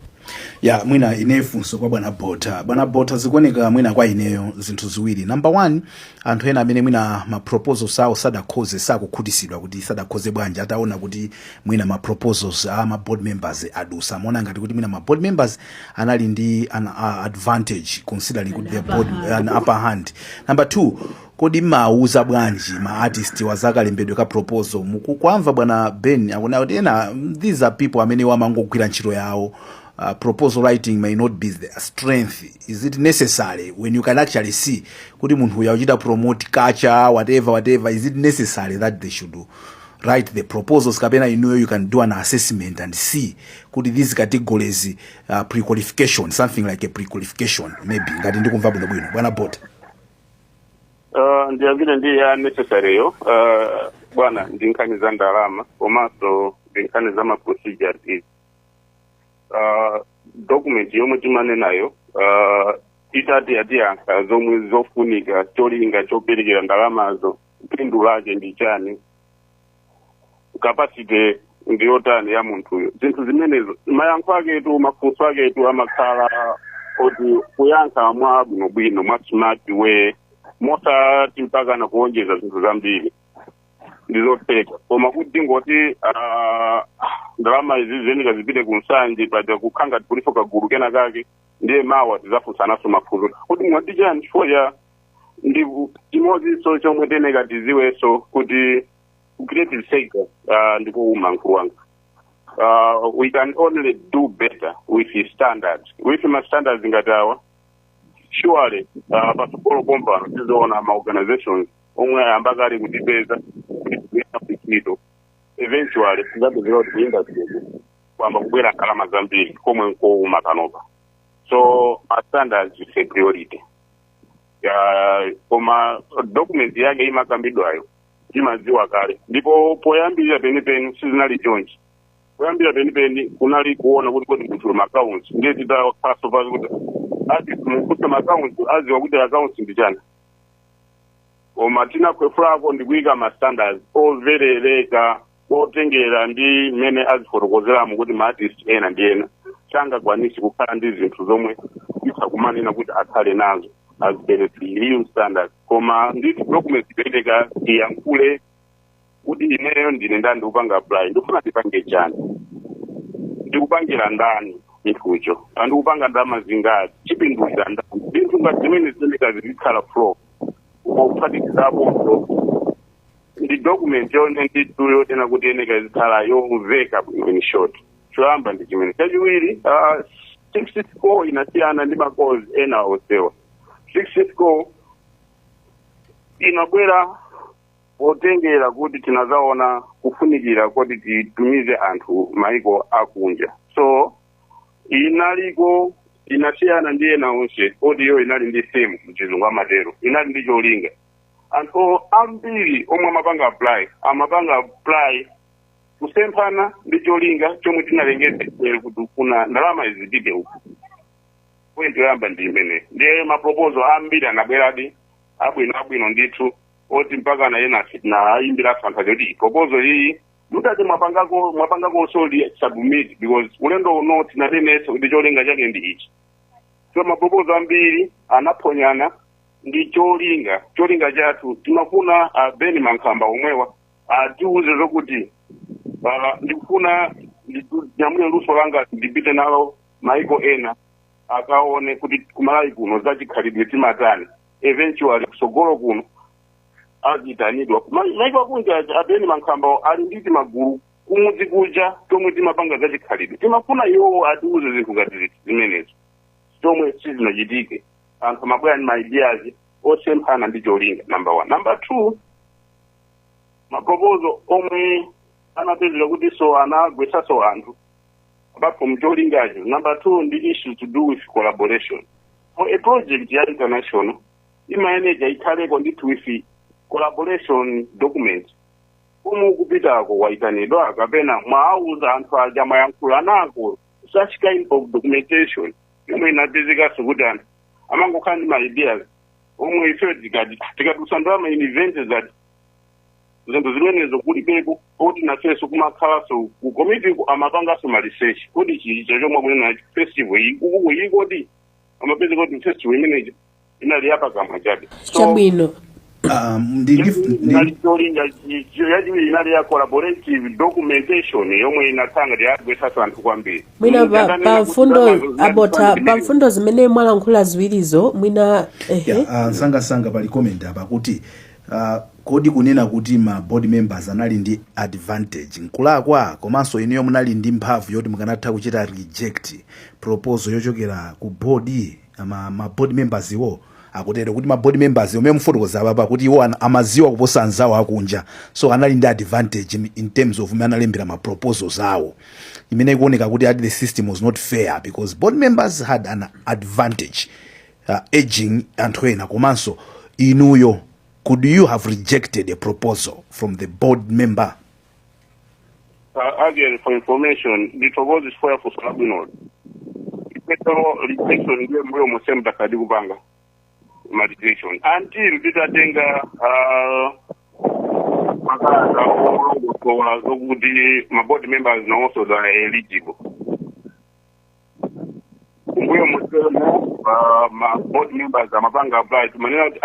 Ya, mwina ine funso kwa bwana Bota. Bwana Bota, zikuoneka mwina kwa ineyo zinthu ziwiri. Number one, anthu ena amene mwina ma proposals awo sadakhoze, sakukhutisidwa kuti sadakhoze bwanji ataona kuti mwina ma proposals a ma board members adusa, amaona ngati kuti mwina ma board members anali ndi an advantage, considering kuti the board an upper hand. Number two, kodi mauza bwanji ma artist wazakalembedwe ka proposal? Mukukwamva bwana Ben akunena kuti ena, these are people amene wamangogwira ntchito yawo. Proposal writing may not be their strength. Is it necessary when you can actually see kuti munthu uyu akuchita promote culture, whatever, whatever? Is it necessary that they should write the proposals, kapena inuyo you can do an assessment and see kuti these categories, pre-qualification, something like a pre-qualification maybe, ngati ndikumva bwinobwino, bwana Bota? Ndiyambire ndi ya necessary yo. Bwana, ndi nkhani za ndalama komanso ndi nkhani za ma procedures izi. Document yomwe timanenayo, itati yatiyankha zomwe zofunika, cholinga choperekera ndalamazo, phindu lake ndi chani, capacity ndiyotani ya munthuyo, zinthu zimenezo, mayankho aketu, mafunso aketu amakhala oti kuyankha mwa bwinobwino, mwa smart way, mosati mpakana kuonjeza zinthu zambiri, ndizotheka. Koma kuti tingoti ndalama izi ziyenera zipite ku Nsanje, paja kukhanga kulipo kagulu kena kake, ndiye mawa tidzafunsanaso mafunso kuti mwati chani, chifukwa cha ndi chimodzinso chomwe teneka tiziwenso kuti creative sector, ndikuuma mkulu wanga, we can only do better with the standards, with ma standards ngati awa. Surely patsogolo pompano tizoona ma organizations omwe ayamba kale kutipeza kuti kuyenda ntchito. Eventually tizapezeka kuti ku industry kwamba kubwera ndalama zambiri komwe nkouma panopa. So ma standards is a priority ya, koma document yake imakambidwayo timadziwa kale. Ndipo poyambirira penipeni sizinali chonchi. Poyambira penipeni kunali kuona kuti kodi munthu ma accounts, ndiye titakhaso pasi kuti ati mukusa ma accounts, aziwa kuti accounts ndi chani. Koma tinakhwefulako ndikuyika ma standards overereka otengera ndi mmene azifotokozeramo kuti ma artist ena ndi ena sangakwanisi kukhala ndi zinthu zomwe titha kuti akhale nazo as per the real standards. Koma nditi document ipereka iyankhule kuti ineyo ndine ndani, ndikupanga apply, ndikufuna ndipange chani, ndikupangira ndani chinthucho, andikupanga ndalama zingati, chipindulira ndani, zinthu ngati zimene zimeneka zizikhala flow. Kuphatikizaponso ndi document yone ndithu yotena kuti yeneka izikhala yomveka bwino. In short, choyamba ndi chimene. Chachiwiri, 64 inasiyana ndi ma calls ena onsewa. 64 inabwera potengera kuti tinazaona kufunikira kuti titumize anthu maiko akunja. So inaliko inasiyana ndi ena onse oti iyo inali ndi theme, mchizungu amatero, inali ndi cholinga. Anthu ambiri omwe amapanga apply, amapanga apply kusemphana ndi cholinga chomwe tinalengeza kuti kuna ndalama izi zipite uku. Point yoyamba ndi imene. Ndiye ma proposal ambiri anabweradi abwino abwino ndithu. Oti mpaka na ena tinayimbira anthu aja kuti proposal iyi mutati mwapangako resubmit, because ulendo uno tinatenesa kuti cholinga chake ndi ichi. So ma proposal ambiri anaphonyana ndi cholinga. Cholinga chathu timafuna a Ben Mankhamba omwewa atiuze zokuti ndikufuna ndinyamule luso langa, ndipite nalo maiko ena, akaone kuti kumalawi kuno zachikhalidwe timatani. Eventually kusogolo kuno azitanidwa maiko akunja. A Ben Mankhamba ali nditi magulu kumudzi kuja tomwe timapanga zachikhalidwe. Timafuna iwowo atiuze zinthu ngati zimenezo, chomwe sizinachitike. Anthu amabwera ndi ma ideas osemphana ndi cholinga, number one. Number two, ma proposal omwe anapezeka kuti so anagwesaso anthu apart from cholingacho, number two ndi issue to do with collaboration. For a project ya international, imayeneja ikhaleko ndithu with collaboration document. Pomwe ukupitako, waitanidwa kapena mwauza anthu aja, mwayankhula nako, such kind of documentation yomwe inapezekaso kuti anthu amangokhala ndi ma ideas omwe ife tikati tikatusa ndalama in event that zinthu zimenezo kulibeko, kuti nafenso kumakhalanso ku committee amapanganso ma research kuti chicha chomwe kunena festival iyi ukuku iyi, kodi amapeza kuti festival imeneyi inali yapakamwa chabe. So, Chabwino. Inali cholinga yachiwiri inali ya collaborative documentation yomwe inatsanga yagwesaso anthu kwambiri. Mwina pa mfundo abota, pa mfundo zimene mwalankhula ziwirizo, mwina ehe. Yeah, msangasanga pali comment apa kuti kodi kunena kuti ma board members anali ndi advantage nkulakwa? Komanso inuyo munali ndi mphamvu yoti mukanatha kuchita reject proposal yochokera ku board, ma board members iwo? Akutero kuti ma board members omwe mufotokoza apapa kuti iwo amaziwa kuposa anzawo akunja, so anali ndi advantage in terms of mmene analembera ma proposals awo, imene ikuoneka kuti ati the system was not fair because board members had an advantage edging anthu ena. Komanso inuyo, could you have rejected a proposal from the board member? Again, for information, ndithokoze chifukwa yafunso labwinolo. Ifeto rejection ndiye mbuyo musemu takadi kupanga ma rejection until titatenga makalata olongosola zokuti ma board members nawonso are eligible. Kumbuyo musemo ma board members amapanga apply, timanena kuti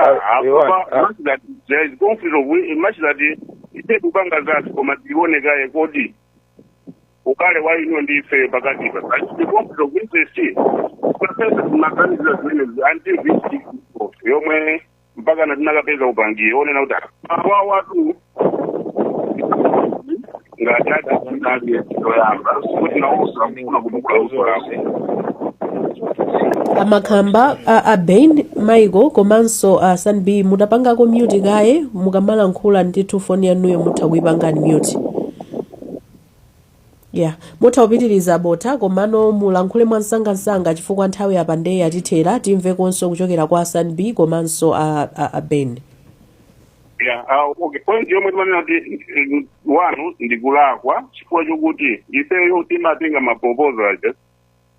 Iwan, apa much that there is conflict of much that ife kupanga zathu, koma tionekaye kodi ukale wa ino ndi ife pakatipa the conflict of interest. Profesa timaganizira zimenezi until this yomwe mpaka na tinakapeza upangiri onena kuti awa watu ngati ati yoyamba kuti nawonso akufuna kutukula luso lako. Amakhamba a Ben Michael komanso a Sanb, mutapangako mute kaye mukamalankhula ndithu. Foni yanuyo mutha kuipangani mute. Yeah, mutha kupitiriza Botha, komano mulankhule mwansangansanga chifukwa nthawi apa ndeye yatithera. Timvekonso kuchokera kwa Sanb komanso a Ben. Yeah, okay. Point yomwe timanena kuti wanu ndikulakwa chifukwa chokuti ifeyo timatenga ma proposal aja,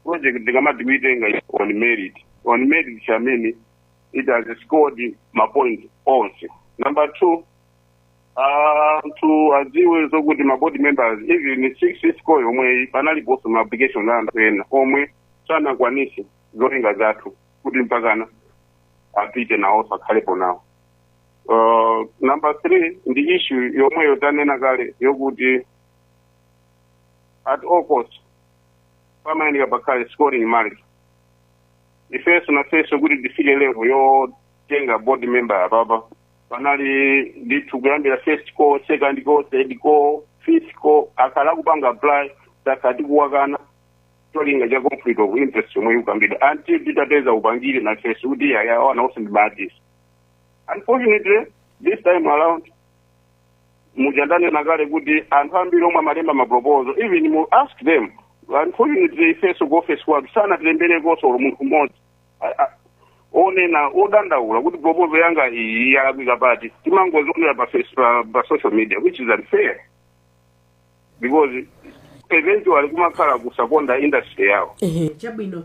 project tikamati kuitenga on merit. On merit chamene it has scored ma point onse. Number two, anthu adziwe zokuti ma board members, even six score yomwe panaliponso ma application a anthu ena omwe sanakwanise zolinga zathu kuti mpakana apite nawo, sakhalepo nawo. Number three ndi issue yomweyo tanena kale yokuti at all cost pamayeneka pakhale scoring mark. Ifenso nafenso kuti tifike level yotenga board member apapa, panali ndithu kuyambira first call, second call, third call, fifth call, akhala akupanga apply, takhala tikuwakana cholinga cha conflict of interest yomwe ikukambidwa until titapeza upangiri nafenso kuti yaya wana onse ndi artist. Unfortunately, this time around, mujandanena kale kuti anthu ambiri omwe amalemba ma proposal, even mu ask them, unfortunately ifenso ku office kwathu sanatilemberekonso olo munthu mmodzi onena odandaula kuti proposal yanga iyi yalakwika pati. Timangozionera pa social media, which is unfair because eventually kumakhala kusakonda industry yawo. Ehe, chabwino.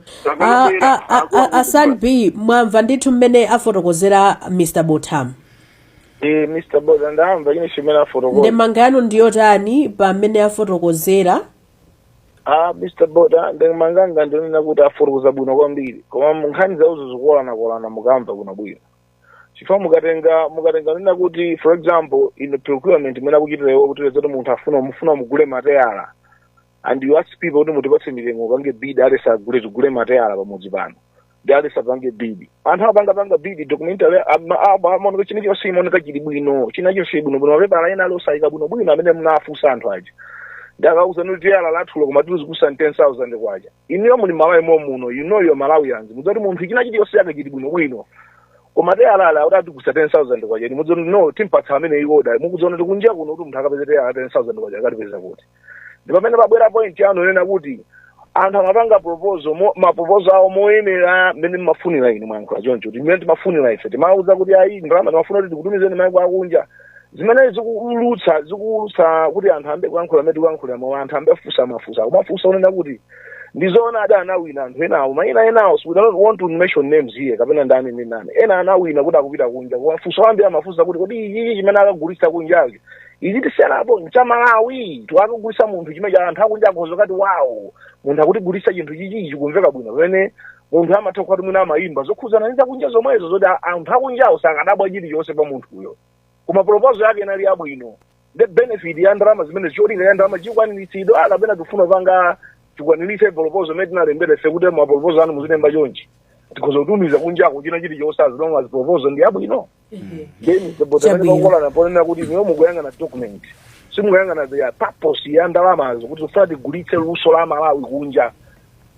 A Sanb, mwamva ndithu mmene afotokozera Mr Botham. Mr Botha, ndamva chine chimene afotokoza. Ndemanga yanu ndiyotani pamene afotokozera? Ah, Mr Botha, ndemanga yanga ndionena kuti afotokoza bwino kwambiri, koma nkhani zawuzo zikukolanakolana. Mukamva bwino bwino, chifukwa mukatenga nena kuti, for example, in the procurement imene akuchitira iwo, kuti zoti munthu afuna, mufuna mugule mateyala, and you ask people kuti mutipatse mitengo, upange bid, alesa agule, tigule mateyala pamudzi pano, ndi alesa apange bid. Anthu apanga bid documentary, amaoneka china chonse imaoneka chili bwino, china chonse bwino bwino, mapepala ena ali osayika bwino bwino amene munafunsa anthu aja, ndakauza kuti teyala lathulo koma tizikusa 10,000 kwacha. Inuyo muli Malawi mo muno, you know your Malawians, mudzati munthu china chiliyonse yake chili bwino bwino, koma teyala ala kuti atikusa 10,000 kwacha, inu mudzoti no, timpatsa amene ikoda. Mukudziona kuti kunja kuno kuti munthu akapeze teyala 10,000 kwacha, akatipeza kuti? Ndi pamene pabwera point yanu yonena kuti anthu amapanga proposal ma proposal awo moyenera mmene mmafunira inu. Mwayankhula choncho kuti mmene timafunira ife, timauza kuti ayi, ndalama timafuna kuti tikutumizeni maiko akunja. Zimene zikuulutsa kuti anthu ambe kuyankhula mmene tikuyankhula mo, anthu ambe afunsa mafunsa, kumafunsa unena kuti ndizoona adi anawina anthu enawo, mayina enawo, so we don't want to mention names here kapena ndani ndi ndani, ena anawina kuti akupita kunja. Koma funso ambiri amafunsa kuti kodi ichichi chimene akagulitsa kunjacho, ichi tisiyanapo ncha Malawi, tiakagulitsa munthu chimene cha anthu akunja akhoza kati, "Wow, munthu akutigulitsa chinthu chichi chikumveka bwino," pamene munthu amatha kuti mwina amayimba zokhuzana ndi zakunja zomwezo, zoti anthu akunjawo sakadabwa chilichonse pa munthuyo, koma proposal yake inali yabwino. The benefit ya ndalama zimene, cholinga ya ndalama chikwaniritsidwa, kapena tifuna panga chikwaniritse proposal imene tinalembera ife kuti ma proposal anu muzilemba chonchi, tikhoza kutumiza kunjako china chilichonse as long as proposal ndi yabwino. Then Chabwino. pakolana ponena kuti niyo mukuyang'ana document, simukuyang'ana the purpose ya ndalamazo, kuti tifuna tigulitse luso la Malawi kunja.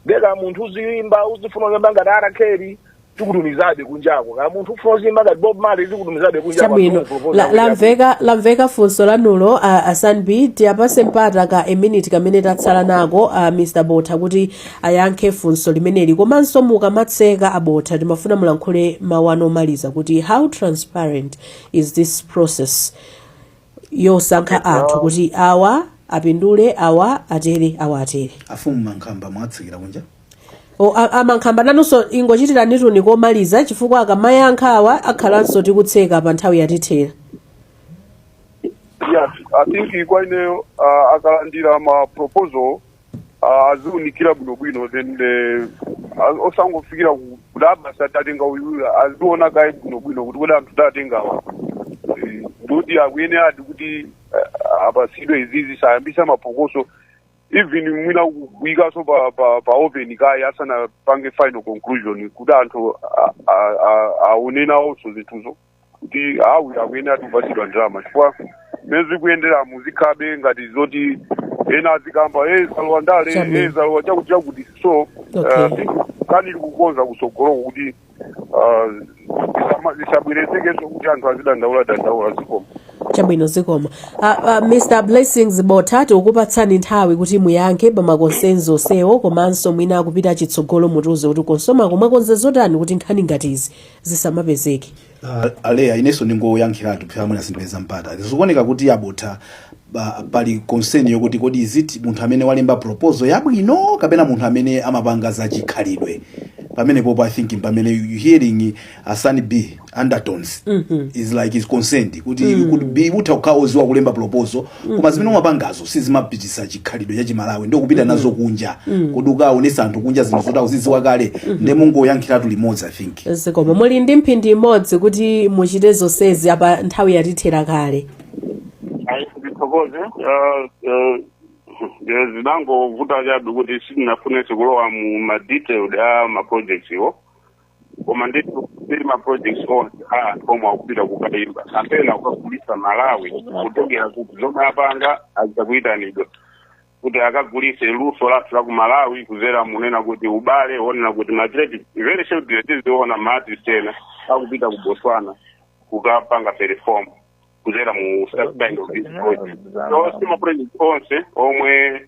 Ndeka munthu uziyimba, uzifuna kuyimba ngati R Kelly, tikutumizabe kunjako. Ka munthu ufuna uziyimba ngati Bob Marley, tikutumizabe kunjako. Chabwino. Lamveka funso lanulo, asanbi tiyapase mpata ka a minute kamene tatsala nako, Mr Botha, kuti ayankhe funso limeneli. Komanso mukamatseka, abotha, timafuna mulankhule mawu anu omaliza kuti how transparent is this process yosankha anthu kuti awa apindule, awa atere, awa atere? Afumu Mankhamba mwatsikira kunja. O, amankhamba nanunso ingochitirani tuni komaliza, chifukwa akamayankha awa akhalanso tikutseka pa nthawi yatithera. Yes, I think kwa ineyo, akalandira ma proposal, aziunikira bwinobwino, then osangofikira kuti abasi atatenga uyuyu. Aziona kaye bwinobwino kuti kodi anthu tatengawa, ndikuti akuyenera adi kuti apasidwe izizi, sayambisa mapokoso, even mwina kuyikaso pa open kaye asanapange final conclusion, kuti anthu aone nawonso zinthuzo kuti awi akuyenera kupasidwa ndalama, chifukwa mmene zikuyendera muzikhabe ngati zoti ena azikamba, e zalowa ndale, e zalowa chakuti chakuti. So kani likukonza kusogoloko kuti zisabwerezekenso kuti anthu azidandaula dandaula. Zikoma. Chabwino, zikoma. Mr Blessings Botha, tikukupatsani nthawi kuti muyankhe pa ma concerns onsewo, komanso mwina akupita chitsogolo mutiuze kuti COSOMA mwakonza zotani kuti nkhani ngati izi zisamapezeke. Aleya, inenso ndingoyankhiratu phera, mwina sindipeza mpata. Zikuoneka kuti abotha pali concern yokuti kodi iziti munthu amene walemba proposal yabwino kapena munthu amene amapanga zachikhalidwe pamene popo. I think pamene you hearing Asani B undertones is like is concerned kuti you could be, utha kukhala oziwa kulemba proposal, koma zimene umapangazo sizimapitisa chikhalidwe cha Chimalawi, ndio kupita nazo kunja, kodi ukaonesa anthu kunja zinthu zoti akuzidziwa kale? Nde mungoyankhiratu limodzi, I think. Zikoma. Muli ndi mphindi imodzi kuti muchite zonsezi, apa nthawi yatithera kale. Ayi, ndithokoze. Zinangovuta chabe kuti sitinafunenso kulowa mu ma detailed a ma projects iwo, koma ndithu tili ma projects onse a anthu omwe akupita kukayimba kapena kukagulitsa Malawi, kutengera kuti zomwe apanga achita kuyitanidwa kuti akagulitse luso lathu la ku Malawi kuzera munena kuti ubale wonena kuti ma creative, very shortly tiziona ma artist ena akupita ku Botswana kukapanga perform kuzera mu such kind of this project. So si ma project onse omwe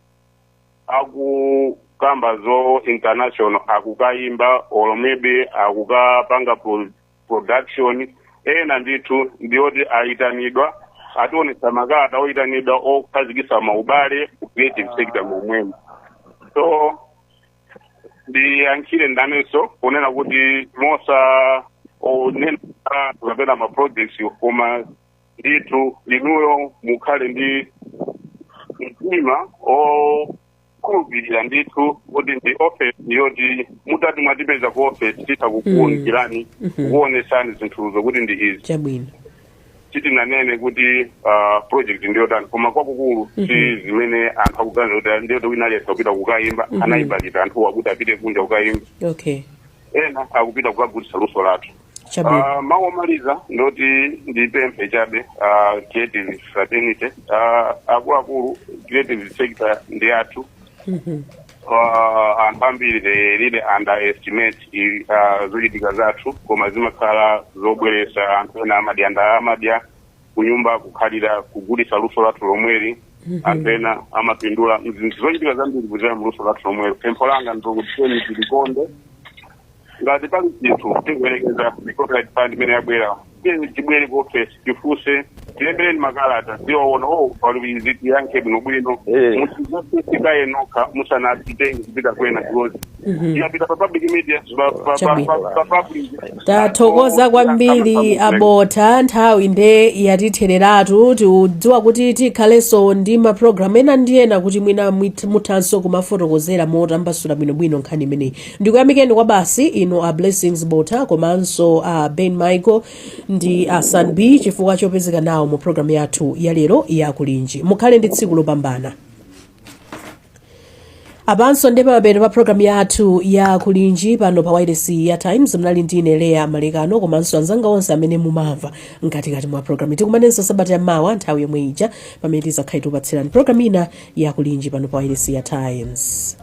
akukamba zo international akukayimba or maybe akukapanga production. Ena ndithu ndiyoti ayitanidwa, ationetsa makalata oyitanidwa okhazikitsa maubale ku creative sector momwemo. So ndiyankhire ndanenso kunena kuti mosa onena Kapena ma projects, koma ndithu inuyo mukhale ndi mtima okhulupirira ndithu kuti ndi office yoti mutati mwatipeza ku office, titha kukuwunikirani, kukuonesani zinthuzo kuti ndi izi. Sitinanene kuti project ndiyotani, koma kwakukulu si zimene anthu akuganiza kuti ndiyoti wina aliyense akupita kukayimba. Anayimba anthuwa kuti apite kunja kukayimba. Ena akupita kukagulitsa luso lathu. Mawu omaliza ndoti ndipemphe chabe creative fraternity, akuluakulu, creative sector ndi athu. Anthu ambiri, they really underestimate zochitika zathu, koma zimakhala zobweresa anthu ena amadya amadya kunyumba, kukhalira kugulitsa luso lathu lomweli. Anthu ena amapindula zinthu zochitika zambiri kudzera mu luso lathu lomweli. Pempho langa ndikuti tiyeni tilikonde. Ngati pali chinthu, tikuyerekeza the copyright fund imene yabwera, tiyeni tibwere ku office, tifunse, tilembereni makalata, tiwaona, oh, pali izi, tiyankhe bwinobwino. Musizosisikaye nokha musanatitenge kupita kwena, because tikapita pa public media, pa public. Tathokoza kwambiri, Abotha. Nthawi nde yatithereratu. Tikudziwa kuti tikhalenso ndi mapulogalamu ena ndi ena kuti mwina muthanso kumafotokozera motambasula bwinobwino nkhani imeneyi. Ndikuyamikeni kwa basi inu a Blessings Botha komanso a Ben Michael ndi a San B chifukwa chopezeka nawo mu programu yathu ya lero ya Kulinji. Mukhale ndi tsiku lopambana. Apanso ndi pamapeto pa programu yathu ya Kulinji pano pa wailesi ya Times. Mnali ndine Leya Malekano komanso anzanga onse amene mumamva mkatikati mwa programu. Tikumanenso sabata yamawa nthawi yomwe ija, pamene tizakhale tikupatsirani programu ina ya Kulinji pano pa wailesi ya Times.